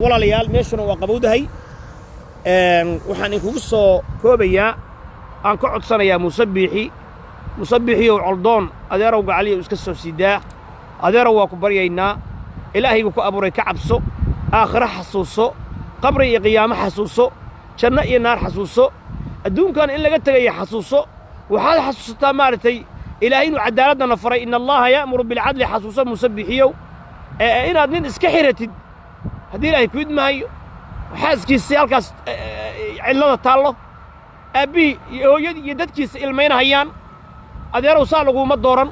Walaalayaal, meeshuna waa qabowdahay. Waxaan inkugu soo koobayaa, aan ka codsanayaa Muuse Biixi. Muuse Biixiyow, Coldoon, adeerow gacaliyow, iska soo sidaa. Adeerow, waa ku baryaynaa. Ilaahaygu ku abuuray ka cabso, aakhiro xasuuso, qabri iyo qiyaamo xasuuso, janno iyo naar xasuuso, adduunkan in laga tegaya xasuuso. Waxaad xasuusataa, maaragtay, Ilaahay inuu cadaaladana faray, إن الله يأمر بالعدل. Xasuuso, Muuse Biixiyow, inaad nin iska xiratid haddii Ilaahay ku idmaayo, xaaskiisii halkaas cidlada taallo, aabbihii iyo hooyadii iyo dadkiisa ilmaynahayaan. Adeerow, saa laguma dooran,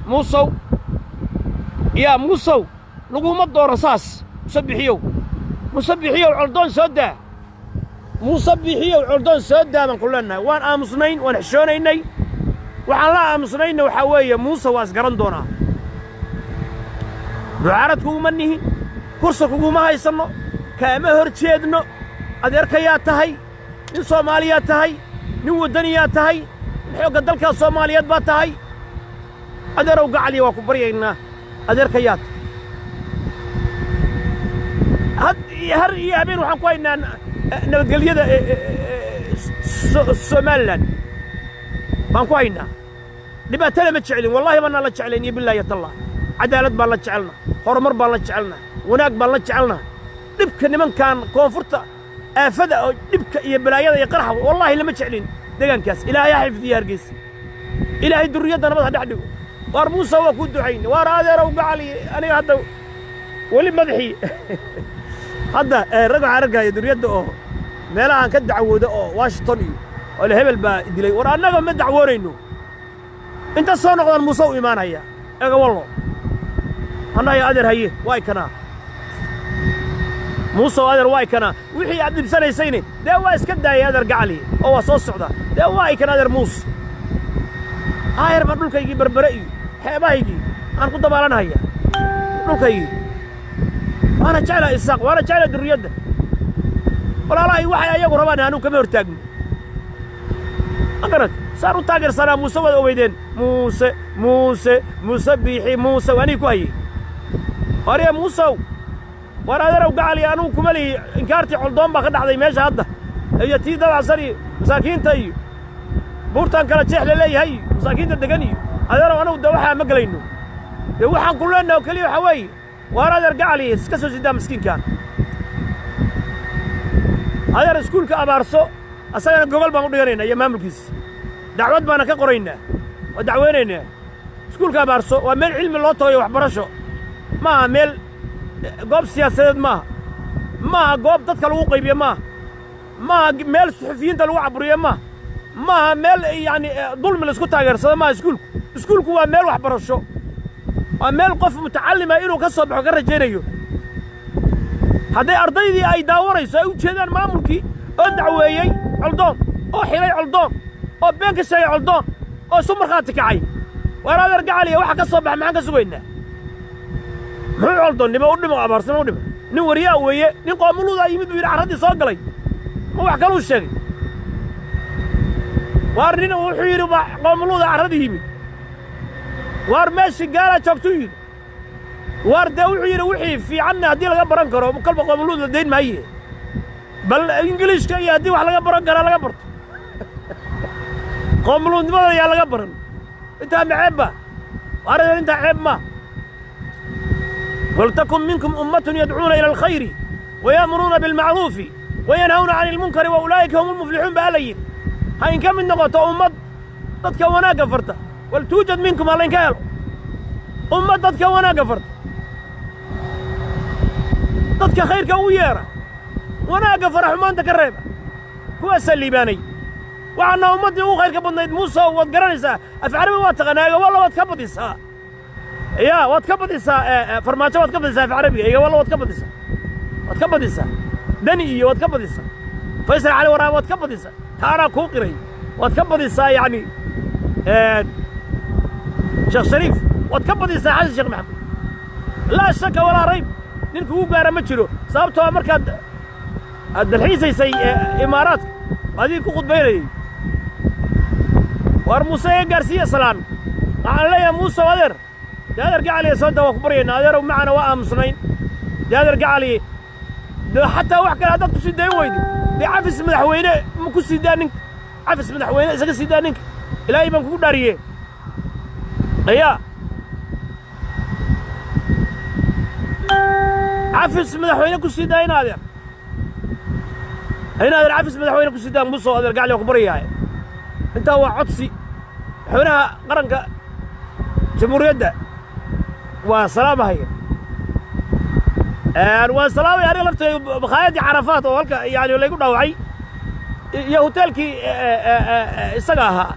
Muusow. Yaa Muusow, laguma dooran saas. Muuse Biixiyow, Muuse Biixiyow, Coldoon soo daa. Muuse Biixiyow, Coldoon soo daa baan ku leennahay. Waan aamusnayn, waan xishoonaynay. Waxaan la aamusnaynna waxaa weeye, Muuse waa isgaran doonaa. Mucaarad kuguma nihin, kursa kuguma haysanno, kaama hor jeedno. Adeerkayaa tahay, nin Soomaaliyaa tahay, nin waddaniyaa tahay, nin xoogga dalkaa Soomaaliyeed baa tahay. Adeerow gacaliya, waa ku baryaynaa. Adeerkayaa tahay. Had iyo har iyo habeen waxaan ku haynaa nabadgelyada Somalilan baan ku haynaa. Dhibaatada ma jeclin, wallahi baanaan la jeclayn iyo bilaahi tallah. Cadaalad baan la jecelna, horumar baan la jecelna, wanaag baan la jecelna. Dhibka nimankan koonfurta, aafada oo dhibka iyo balaayada iyo qaraxa, wallaahi lama jeclin deegaankaas. Ilaahay ha xifdiya Hargeysa, Ilaahay durriyadda nabad ha dhex dhigo. Waar Muuse, waa kuu ducayn. Waar adeerow gacali, aniga hadda weli madaxii hadda rag waxaan arkaya durriyadda oo meelahaan ka dacwooda oo Washington iyo oo hebel baa dilay. War annaga ma dacwoonayno. Inta soo noqdaan Muuse u imaanaya ega wallo annaya. Adeer, haye, waay kanaa. Muuse, adeer, waa kanaa. Wixii aad dhibsanaysayne dee waa iska daayay, adeer gacali, oo waa soo socda. Dee waa kan, adeer Muuse. Aayar baan dhulkaygii Berbere iyo xeebahaygii aan ku dabaalanhaya dhulkaygii. Waana jeclaa Isaaq, waana jeclaa durriyadda walaalahay. Waxay ayagu rabaan anugu kama hortaagno, ma garad? Saan u taageersanaa Muuse waad ogeydeen. Muuse, Muuse, Muuse Biixi, Muuse waa anigi ku hayey. Warya Muusow, war adeerow gacali, anugu kuma lihi. Inkaartii Coldoon baa ka dhacday meesha hadda iyo tii Dabacsan iyo masaakiinta iyo buurtan kala jeex la leeyahay iyo masaakiinta degan iyo adeerow, anugu de waxaa ma gelayno. Dee waxaan ku leenaha oo keliya waxaa weeye, waar adeer gacali, iska soo sidaa miskiinkaan. Adeer, iskuulka Abaarso asagana gogol baan u dhiganaynaa iyo maamulkiisa, dacwad baana ka qoraynaa, waa dacweynaynaa. Iskuulka Abaarso waa meel cilmi loo tagayo, waxbarasho. Maaha meel goob siyaasadeed, maaha. Maaha goob dadka lagu qaybiyo, maaha. Maaha meel suxufiyiinta lagu caburiyo, maaha. Maaha meel yacni dulmi laisku taageersado, maaha iskuulku. Iskuulku waa meel waxbarasho, waa meel qof mutacallima inuu ka soo baxo ka rajaynayo. Hadday ardaydii ay daawanayso, ay u jeedaan maamulkii oo dacweeyey Coldoon, oo xidhay Coldoon, oo been ka sheegay Coldoon, oo isu markhaati kacay, waar adeer gacaliya, waxa ka soo baxa maxaan ka sugaynaa? Muxuu Coldoon dhimo u dhimo, Abaarsamo u dhimo? Nin wariyaa weeye. Nin qoomuluudaa yimid buu yidhi, carraddii soo galay. Ma wax kaluu sheegay? Waar nin wuxuu yidhi qoomuluuda carradii yimid. Waar meeshii gaalaa joogtuu yidhi. Waar dee wuxuu yidhi wixii fiicanna haddii laga baran karo, kolba qoomuluud la dayn maaye, bal Ingiliishka iyo haddii wax laga baran karaa laga barto, qoomuluudnimada yaa laga baran. Intaa ma ceebba? Waar intaa ceeb ma? ولتكن منكم أمة يدعون إلى الخير ويأمرون بالمعروف وينهون عن المنكر وأولئك هم المفلحون baa la yidhi. Ha inka mid noqoto ummad dadka wanaagga farta. ولتوجد منكم, ha laynka helo ummad dadka wanaagga farta, dadka khayrka ugu yeedha, wanaagga fara, xumaanta ka reeba. Kuwaasaa liibaanay. Waxaana ummaddii ugu khayrka badnayd. Muuse, waad garanaysaa, af Carabi waa taqaanaa. Egawalla waad ka badisaa, ya waad ka badisaa. Farmaajo waad ka badisaa af Carabiga. Egawalla waad ka badisaa, waad ka badisaa. Dani iyo waad ka badisaa. Faysal Cali Waraabe waad ka badisaa. Taanaa kuu qiray. Waad ka badisaa yacni Sheekh Shariif, waad ka badisaa Xasan Sheekh Maxamed. لا شك ولا ريب, nin kugu gaara ma jiro, sababtoo markaad aad dalxiisaysay Imaaraadka adigii ku khudbaynayay. Waar Muuse iga gaarsiiya salaan. Waxaan leeyahay, Muuse, adeer, dee adeer gacaliya, soo daa, waa ku baryaynaa. Adeerow macana, waa aamusnayn. Dee adeer gacaliye. De xataa wax kale haddaad ku sii dayn weydi, dee cafis madaxweyne ma ku sii daa ninka? Cafis madaxweyne isaga sii daa ninka, Ilaahay baan kugu dhaariye. Ayaa cafis madaxweyne ku sii daa in adeer, in adeer, cafis madaxweyne ku sii daa. Muso adeer gacli waa ku baryahay. Intaa waa codsi. Madaxweynaha qaranka jamhuuriyadda waa salaamahaya, waan salaamaya. Aniga lafteydu makhaayadii Carafaat oo halka yani laygu dhaawacay iyo hoteelkii isaga ahaa.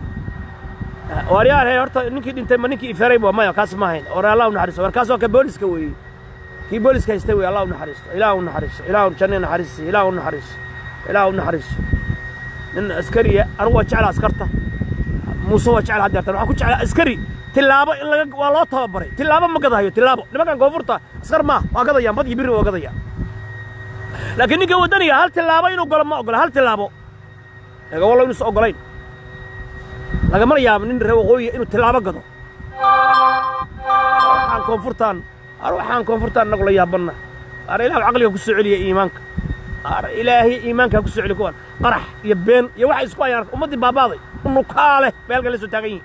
Waaryaar, horta ninkii dhintay ma ninkii iferay ba? Maya, kaas ma ahayn. Or Allah u naxariisto. War kaas waa ka booliska weeye, kii booliska haystay wey. Allah u naxariisto, Ilaah u naxariisto, Ilaah janna naxariisi, Ilaah u naxariisto, Ilaah u naxariisto. Nin askariya, anigu waa jecla askarta. Muuse waa jecla haddeertan, waxaan ku jeclaa askari tillaabo in laga waa loo tababaray. Tillaabo ma gadahayo, tillaabo. Nimankan koonfurta askar maaha, waa gadayaan, bad iyo biri waa gadayaan, laakiin ninka waddaniga hal tillaabo inuu galo ma ogola. Hal tillaabo laga wallo inuusan ogolayn. Lagamana yaabo nin reer waqooyiga inuu tillaabo gado. Waxaan koonfurtaan, waxaan koonfurtaan inagu la yaabanna. Ar Ilaah caqliga ku soo celiya, iimaanka. Ar Ilaahay iimaanka ku soo celiya. Kuwan qarax iyo been iyo waxay isku hayaan, ummaddii baabaaday unukaa leh bay halkan la soo taagan yihiin.